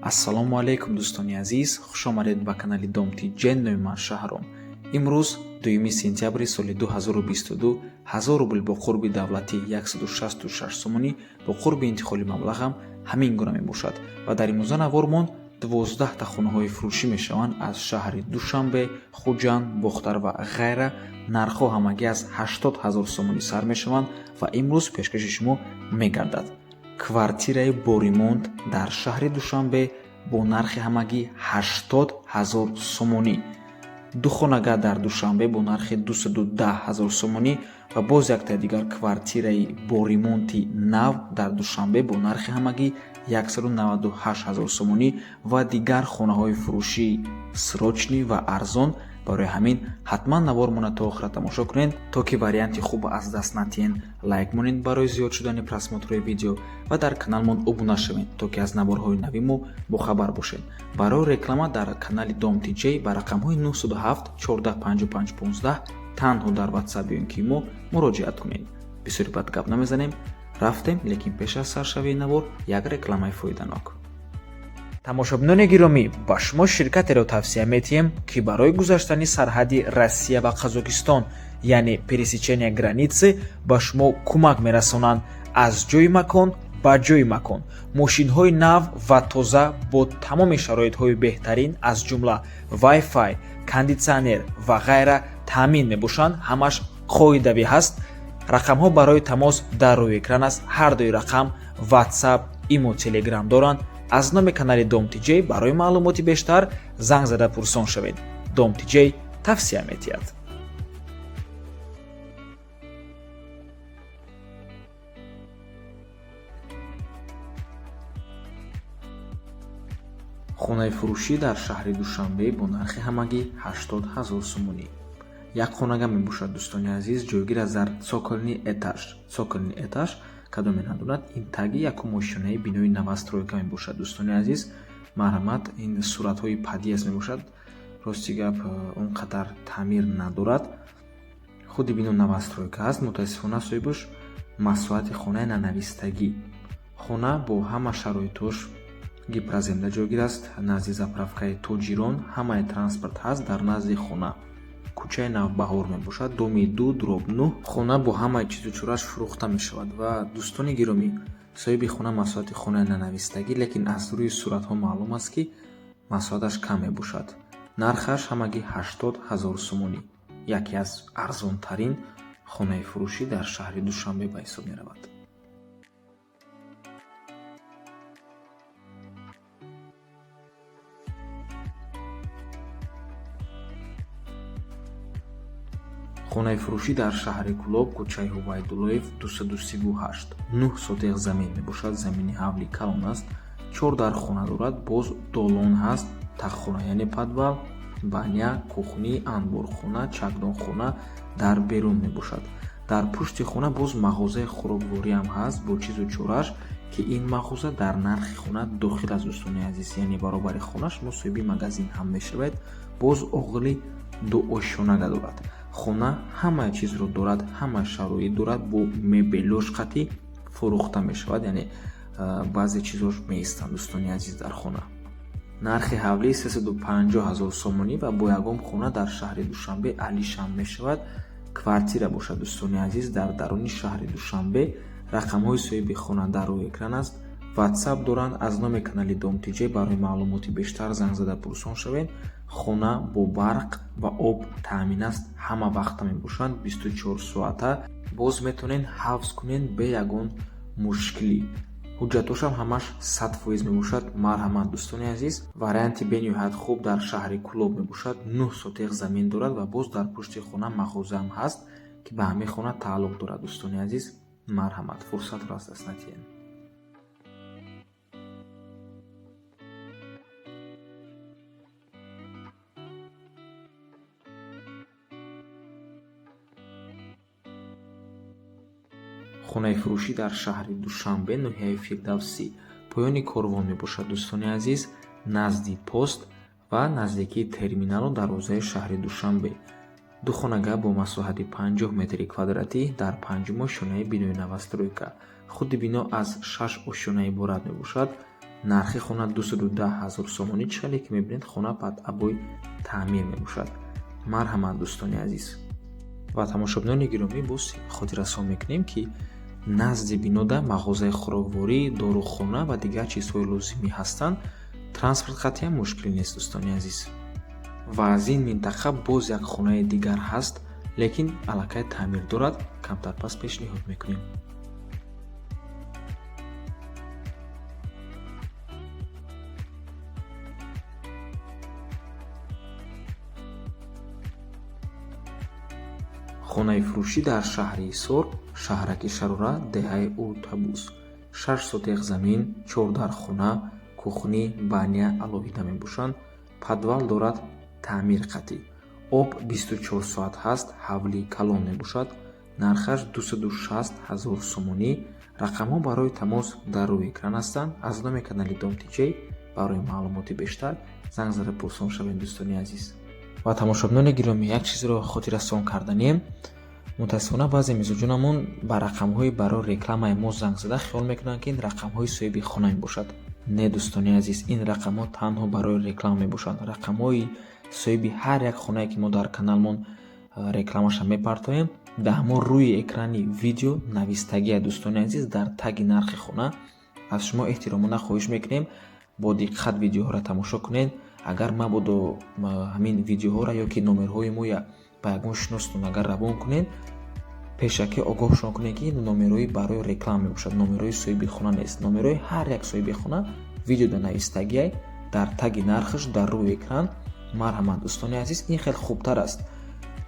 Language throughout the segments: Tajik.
Ассалому алайкум, дӯстони азиз, хушомадед ба канали Дом ТиДжен. Номи ман Шаҳром. Имрӯз 2 сентябри соли 2022, 1000 рубл бо қурби давлатӣ 166 сомонӣ, бо қурби интиқоли маблағам ҳамин гуна мебошад. Ва дар имрӯза навормон 12та хонаҳои фурӯшӣ мешаванд аз шаҳри Душанбе, Хуҷанд, Бохтар ва ғайра. Нархҳо ҳамагӣ аз 80 ҳазор сомонӣ сар мешаванд ва имрӯз пешкаши шумо мегардад квартираи бо ремонт дар шаҳри Душанбе бо нархи ҳамагӣ 80 ҳазор сомонӣ, ду хонага дар Душанбе бо нархи 210 ҳазор сомонӣ ва боз яктаи дигар квартираи бо ремонти нав дар Душанбе бо нархи ҳамагӣ 198 ҳазор сомонӣ ва дигар хонаҳои фурӯшии срочный ва арзон. Барои ҳамин ҳатман навормона то охира тамошо кунед, то ки варианти хуб аз даст натиҳен. Лайк монед барои зиёд шудани просмотрҳои видео ва дар каналмон обуна шавед, то ки аз наворҳои нави мо бохабар бошед. Барои реклама дар канали Дом ТиДжей ба рақамҳои 907 14 55 15 танҳо дар Ватсап ё ин ки мо муроҷиат кунед. Бисёри бад гап намезанем, рафтем. Лекин пеш аз саршавии навор як рекламаи фоиданок. Тамошобинони гиромӣ, ба шумо ширкатеро тавсия метиҳем, ки барои гузаштани сарҳади Россия ва Қазокистон, яъне пересечения границы, ба шумо кӯмак мерасонанд. Аз ҷои макон ба ҷои макон мошинҳои нав ва тоза бо тамоми шароитҳои беҳтарин, аз ҷумла Wi-Fi, кондитсионер ва ғайра таъмин мебошанд. Ҳамаш қоидавӣ ҳаст. Рақамҳо барои тамос дар рӯи экран аст. Ҳар дуи рақам WhatsApp, Имо, Telegram доранд. Аз номи канали Дом ТиДжей барои маълумоти бештар занг зада пурсон шавед. Дом ТиДжей тавсия метиҳад. Хонаи фурӯшӣ дар шаҳри Душанбе бо нархи ҳамагӣ 80 ҳазор сомонӣ. Як хонага мебошад, дӯстони азиз, ҷойгир аст дар цокольный этаж. Цокольный этаж кадоме надонад, ин таги якум ошёнаи бинои новостройка мебошад. Дӯстони азиз, марҳамат. Ин суратҳои подъезд мебошад. Рости гап, он қадар таъмир надорад. Худи бино новостройка аст. Мутаассифона, соҳибаш масоҳати хонаи нанавистагӣ. Хона бо ҳама шароитош Гипроземда ҷойгир аст, назди заправкаи Тоҷирон. Ҳамаи транспорт ҳаст дар назди хона. Кӯчаи Навбаҳор мебошад, доми 2/9. Хона бо ҳамаи чизу чораш фурӯхта мешавад. Ва, дӯстони гиромӣ, соҳиби хона масоҳати хонаи нанавистагӣ, лекин аз рӯи суратҳо маълум аст, ки масоҳаташ кам мебошад. Нархаш ҳамагӣ 80 ҳазор сомонӣ. Яке аз арзонтарин хонаи фурӯшӣ дар шаҳри Душанбе ба ҳисоб меравад. Хонаи фурӯшӣ дар шаҳри Кӯлоб, кӯчаи Ҳубайдуллоев, 238, 9 сотих замин мебошад. Замини ҳавли калон аст, чор дар хона дорад, боз долон ҳаст, таххона, яъне подвал, баня, кухня, анборхона, чакдонхона дар берун мебошад. Дар пушти хона боз мағозаи хӯроквориам ҳаст бо чизу чораш, ки ин мағоза дар нархи хона дохил аст. Дӯстони азиз, яъне баробари хона шумо соҳиби магазин ҳам мешавед. Боз оғили дуошёнага дорад. Хона ҳамаи чизро дорад, ҳама шароит дорад, бо мебелош қатӣ фурӯхта мешавад, яъне баъзе чизош меистанд, дӯстони азиз, дар хона. Нархи ҳавлӣ 350 ҳазор сомонӣ ва бо ягон хона дар шаҳри Душанбе алишам мешавад. Квартира бошад, дӯстони азиз, дар даруни шаҳри Душанбе. Рақамҳои соҳиби хона дар рӯи экран аст, Ватсап доранд. Аз номи канали Дом ТиДжей барои маълумоти бештар занг зада пурсон шавед. Хона бо барқ ва об таъмин аст, ҳама вақта мебошанд, 24 соата. Боз метавонед ҳавз кунед бе ягон мушкилӣ. Ҳуҷҷатошам ҳамаш 100% мебошад. Марҳамат, дӯстони азиз. Варианти бениҳоят хуб дар шаҳри Кӯлоб мебошад. 9 сотих замин дорад ва боз дар пушти хона мағозаам ҳаст, ки ба ҳамин хона тааллуқ дорад. Дӯстони азиз, марҳамат, фурсатро аз даст натиҳед. Хонаи фурӯшӣ дар шаҳри Душанбе, ноҳияи Фирдавсӣ, поёни корвон мебошад, дӯстони азиз, назди пост ва наздикии терминалу дарвозаи шаҳри Душанбе. Ду хонага бо масоҳати 50 метри квадратӣ дар панҷум ошёнаи бинои новостройка. Худи бино аз шаш ошёна иборат мебошад. Нархи хона 210 ҳазор сомонӣ. Чӣ хеле ки мебинед, хона под обои таъмир мебошад. Марҳамат, дӯстони азиз. Ва тамошобинони гиромӣ, боз хотиррасон мекунем, ки назди бинода мағозаи хӯрокворӣ, дорухона ва дигар чизҳои лозимӣ ҳастанд. Транспорт қатъиян мушкилӣ нест, дӯстони азиз. Ва аз ин минтақа боз як хонаи дигар ҳаст, лекин аллакай таъмир дорад, камтар пас пешниҳод мекунем. Хонаи фурӯшӣ дар шаҳри Ҳисор, шаҳраки Шарора, деҳаи Уртабуз. 6 сотиқ замин, 4 дархона, кухни, баня алоҳида мебошанд. Подвал дорад, таъмир қатъӣ. Об 24 соат ҳаст, ҳавлии калон мебошад. Нархаш 260 ҳазор сомонӣ. Рақамҳо барои тамос дар рӯи экран ҳастанд. Аз номи канали Дом Тиҷей барои маълумоти бештар занг зада пурсон шавед, дӯстони азиз. Ва тамошобинони гиромӣ, як чизро хотиррасон карданем. Мутаассифона, баъзе мизоҷонамон ба рақамҳои барои рекламаи мо занг зада хиёл мекунанд, ки ин рақамҳои соҳиби хона мебошад. Не, дӯстони азиз, ин рақамҳо танҳо барои реклама мебошанд. Рақамҳои соҳиби ҳар як хонае, ки мо дар каналмон рекламаша мепартоем, дар ҳамон рӯи экрани видео навистагия, дӯстони азиз, дар таги нархи хона. Аз шумо эҳтиромона хоҳиш мекунем, бо диққат видеоҳоро тамошо кунед. Агар мабодо ҳамин видеоҳоро ё ки номерҳои моя ба ягон шиностон агар равон кунед, пешакӣ огоҳшон кунед, ки ин номерҳои барои реклама мебошад, номерҳои соҳиби хона нест. Номерҳои ҳар як соҳиби хона видеода навистагиай дар таги нархаш дар рӯи экран. Марҳамат, дӯстони азиз, ин хеле хубтар аст,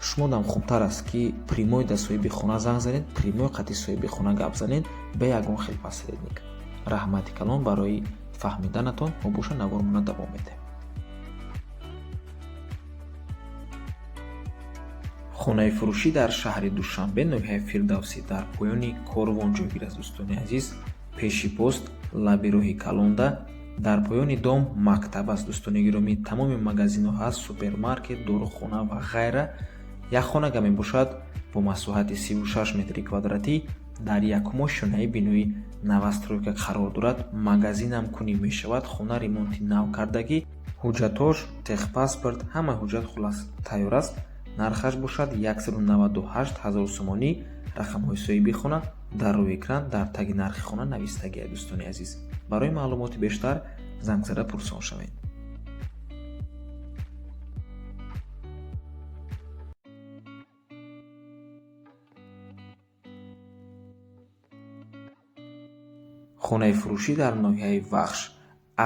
шумодам хубтар аст, ки прямой да соҳиби хона занг занед, прямой қати соҳиби хона гап занед, бе ягон хел посредник. Раҳмати калон барои фаҳмиданатон. Мо боша навормона давом медиҳем. Хонаи фурӯшӣ дар шаҳри Душанбе, ноҳияи Фирдавсӣ, дар поёни Корвон ҷойгир аст, дӯстони азиз. Пеши пост, лаби роҳи калонда, дар поёни дом мактаб аст, дӯстони гиромӣ. Тамоми магазинҳо ҳаст, супермаркет, дорухона ва ғайра. Як хонага мебошад бо масоҳати 36 метри квадратӣ, дар якумо шонаи бинои новостройка қарор дорад. Магазинам кунӣ мешавад. Хона ремонти нав кардагӣ, ҳуҷҷатош, техпаспорт, ҳама ҳуҷҷат хуллас тайёр аст. Нархаш бошад 198 ҳазор сомонӣ. Рақамҳои соҳиби хона дар рӯи экран дар таги нархи хона навистагия, дӯстони азиз. Барои маълумоти бештар занг зада пурсон шавед. Хонаи фурӯшӣ дар ноҳияи Вахш,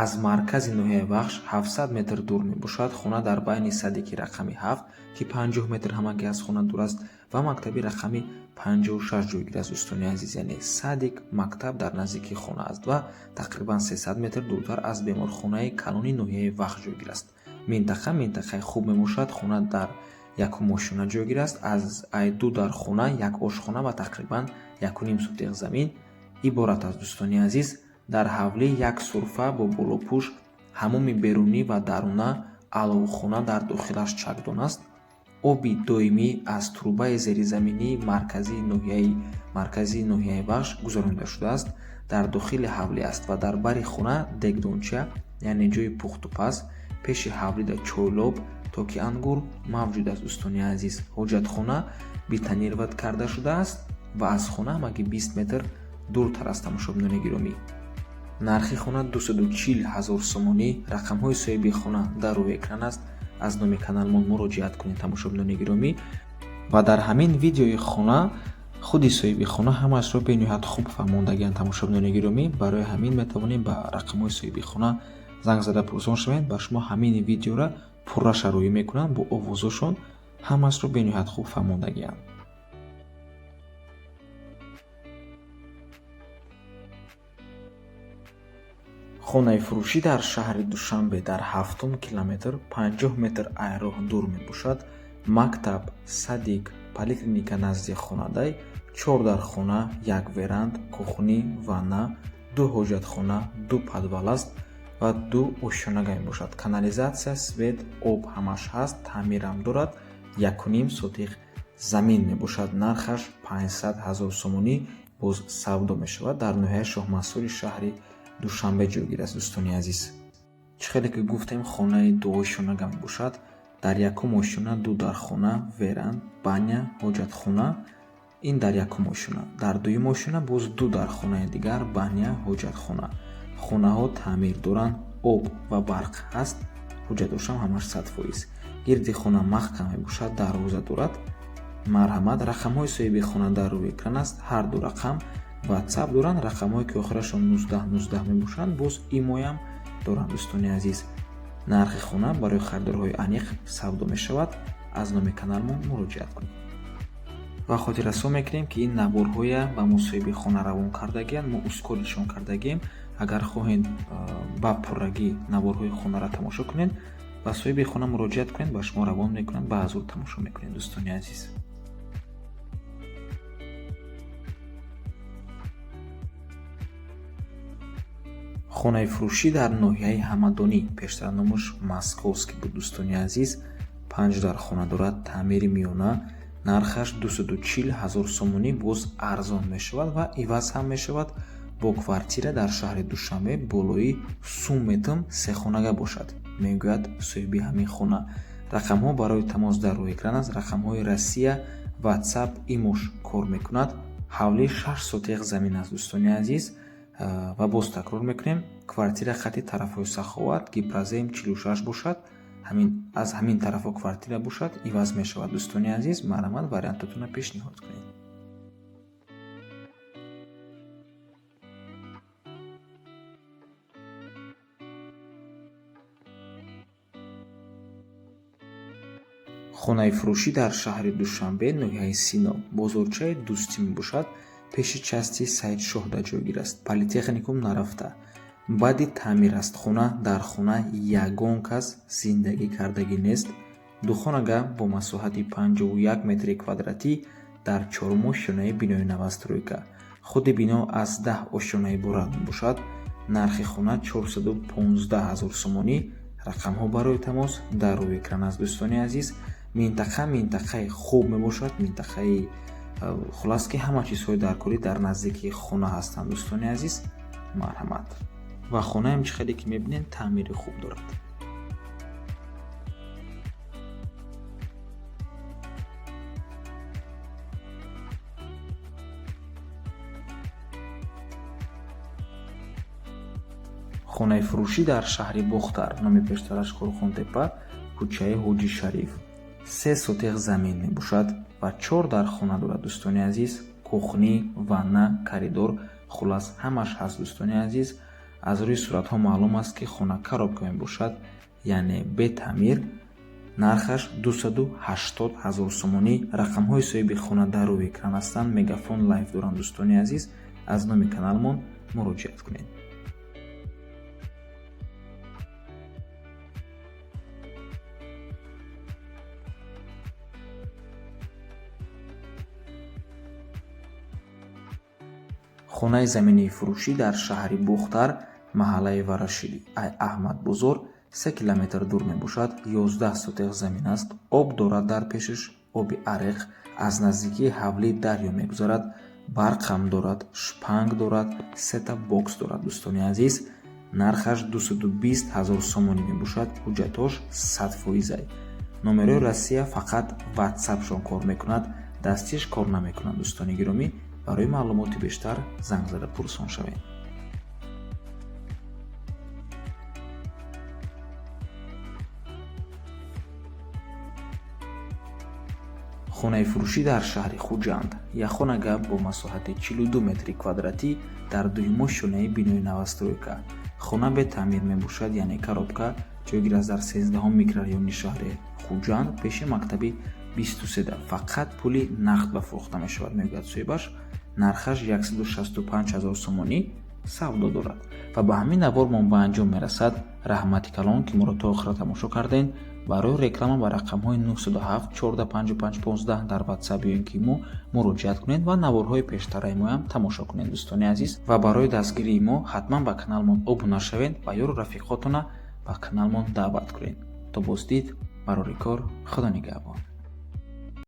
аз маркази ноҳияи Вахш 700 метр дур мебошад. Хона дар байни садики рақами 7, ки 50 метр ҳамагӣ аз хона дур аст, ва мактаби рақами 56 ҷойгир аст, дӯстони азиз. Яъне садик, мактаб дар наздикии хона аст ва тақрибан 300 метр дуртар аз беморхонаи калони ноҳияи Вахш ҷойгир аст. Минтақа минтақаи хуб мебошад. Хона дар якум ошёна ҷойгир аст, аз ай ду дар хона, як ошхона ва тақрибан 1,5 сотиқ замин иборат аст, дӯстони азиз. Дар ҳавлӣ як сурфа бо болопӯш, ҳамоми берунӣ ва даруна, аловхона, дар дохилаш чакдон аст. Оби доимӣ аз трубаи зеризаминии марказии ноҳияи Вахш гузаронида шудааст, дар дохили ҳавлӣ аст ва дар бари хона дегдонча, яъне ҷои пухтупаз, пеши ҳавлида чойлоб, токи ангур мавҷуд аст, дӯстони азиз. Ҳоҷатхона бетонировать карда шудааст ва аз хона ҳамагӣ 20 метр дуртар аст, тамошобинони гиромӣ. Нархи хона 240 ҳазор сомонӣ. Рақамҳои соҳиби хона дар рӯи экран аст. Аз номи каналмон муроҷиат кунед, тамошобинони гиромӣ. Ва дар ҳамин видеои хона худи соҳиби хона ҳамаашро бениҳоят хуб фаҳмондагианд, тамошобинони гиромӣ. Барои ҳамин метавонем ба рақамҳои соҳиби хона занг зада пурсон шавед. Ба шумо ҳамин видеора пурра шароӣ мекунанд, бо овозошон ҳамаашро бениҳоят хуб фаҳмондагианд. Хонаи фурӯшӣ дар шаҳри Душанбе, дар ҳафтум километр, 50 метр айроҳ дур мебошад. Мактаб, садик, поликлиника назди хонадай. Чор дар хона, як веранд, кухни, ванна, ду ҳоҷатхона, ду подвал аст ва ду ошёнага мебошад. Канализатсия, свет, об ҳамаш ҳаст, таъмирам дорад. 1,5 сотиқ замин мебошад. Нархаш 500 ҳазор сомонӣ, боз савдо мешавад. Дар ноҳияи Шоҳмансури шаҳри Душанбе ҷойгир аст, дӯстони азиз. Чӣ хеле ки гуфтем, хонаи дуошёнага мебошад. Дар якум ошёна ду дархона, веранд, баня, ҳоҷатхона. Ин дар якум ошёна. Дар дуюм ошёна боз ду дархонаи дигар, баня, ҳоҷатхона. Хонаҳо таъмир доранд, об ва барқ ҳаст, ҳуҷҷатошам ҳамаш 100%. Гирди хона маҳкам мебошад, дарвоза дорад. Марҳамат, рақамҳои соҳиби хона дар рӯи экран аст. Ҳар ду рақам WhatsApp доранд, рақамҳое ки охирашон 19 19 мебошанд, боз имоям доранд, дӯстони азиз. Нархи хона барои харидорҳои аниқ савдо мешавад. Аз номи каналмон муроҷиат кунед. Ва хотиррасон мекунем, ки ин наворҳоя ба мо соҳиби хона равон кардагианд, мо ускоришон кардагием. Агар хоҳед ба пуррагӣ наворҳои хонаро тамошо кунед, ба соҳиби хона муроҷиат кунед, ба шумо равон мекунанд, ба ҳазур тамошо мекунед, дӯстони азиз. Хонаи фурӯшӣ дар ноҳияи Ҳамадонӣ, пештар номаш Московский буд, дӯстони азиз. 5 дархона дорад, таъмири миёна, нархаш 240 ҳазор сомонӣ, боз арзон мешавад ва иваз ҳам мешавад бо квартира дар шаҳри Душанбе болои сумметум сехонага бошад, мегӯяд соҳиби ҳамин хона. Рақамҳо барои тамос дар рӯи экран аст. Рақамҳои Россия, WhatsApp, имош кор мекунад. Ҳавли 6 сотиқ замин аст, дӯстони азиз. Ва боз такрор мекунем, квартира хати тарафҳои Саховат, Гипрозем 46 бошад, ҳамин аз ҳамин тарафҳо квартира бошад, иваз мешавад, дӯстони азиз. Марҳамат, вариантотонро пешниҳод кунед. Хонаи фурӯшӣ дар шаҳри Душанбе, ноҳияи Сино, бозорчаи Дӯстӣ мебошад, пеши части Саидшоҳда ҷойгир аст. Политехникум нарафта. Баъди таъмир аст хона, дар хона ягон кас зиндагӣ кардагӣ нест. Духонага бо масоҳати 51 метри квадратӣ дар чорум ошёнаи бинои новостройка. Худи бино аз 10 ошёна иборат мебошад. Нархи хона 415 ҳазор сомонӣ. Рақамҳо барои тамос дар рӯи экран аст, дӯстони азиз. Минтақа минтақаи хуб мебошад, минтақаи хулас ки ҳама чизҳои даркорӣ дар наздикии хона ҳастанд, дӯстони азиз. Марҳамат. Ва хонаам чӣ хеле ки мебинед таъмири хуб дорад. Хонаи фурӯшӣ дар шаҳри Бохтар, номи пештараш Қурғонтепа, кӯчаи Ҳоҷи Шариф. 3 сотиқ замин мебошад ва 4 дархона дорад, дӯстони азиз. Кухни, ванна, коридор, хулас ҳамаш ҳаст, дӯстони азиз. Аз рӯи суратҳо маълум аст, ки хона коробка мебошад, яъне бетаъмир. Нархаш 280 ҳазор сомонӣ. Рақамҳои соҳиби хона дар рӯи экран ҳастанд. Мегафон лайв доранд, дӯстони азиз. Аз номи каналмон муроҷиат кунед. Хонаи заминии фурӯшӣ дар шаҳри Бохтар, маҳаллаи Варашиди Аҳмадбозор, 3 километр дур мебошад. 11 сотиқ замин аст. Об дорад дар пешаш, оби ариқ, аз наздикии ҳавлии дарё мегузарад, барқ ҳам дорад, шпанг дорад, сета бокс дорад, дӯстони азиз. Нархаш 220 ҳазор сомонӣ мебошад. Ҳуҷҷатош 100%. Номерои Россия фақат WhatsApp-шон кор мекунад, дастиш кор намекунад, дӯстони гиромӣ. Барои маълумоти бештар занг зада пурсон шавед. Хонаи фурӯшӣ дар шаҳри Хуҷанд, яхонага бо масоҳати 42 метри квадратӣ дар дуюм ошёнаи бинои новостройка. Хона бетаъмир мебошад, яъне коробка, ҷойгир аст дар 13 микрорайони шаҳри Хуҷанд, пеши мактаби 23. Фақат пули нақд ба фурӯхта мешавад, мегӯяд соҳибаш. Нархаш 165 ҳазор сомонӣ савдо дорад. Ва ба ҳамин навормон ба анҷом мерасад. Раҳмати калон, ки моро то охира тамошо кардем. Барои реклама ба рақамҳои 907 14 55 15 дар WhatsApp ё ин ки мо муроҷиат кунед ва наворҳои пештараи моям тамошо кунед, дӯстони азиз. Ва барои дастгирии мо ҳатман ба каналмон обуна шавед ва ёру рафиқотона ба каналмон даъват кунед. То боздид, барори кор, Худо нигаҳбон.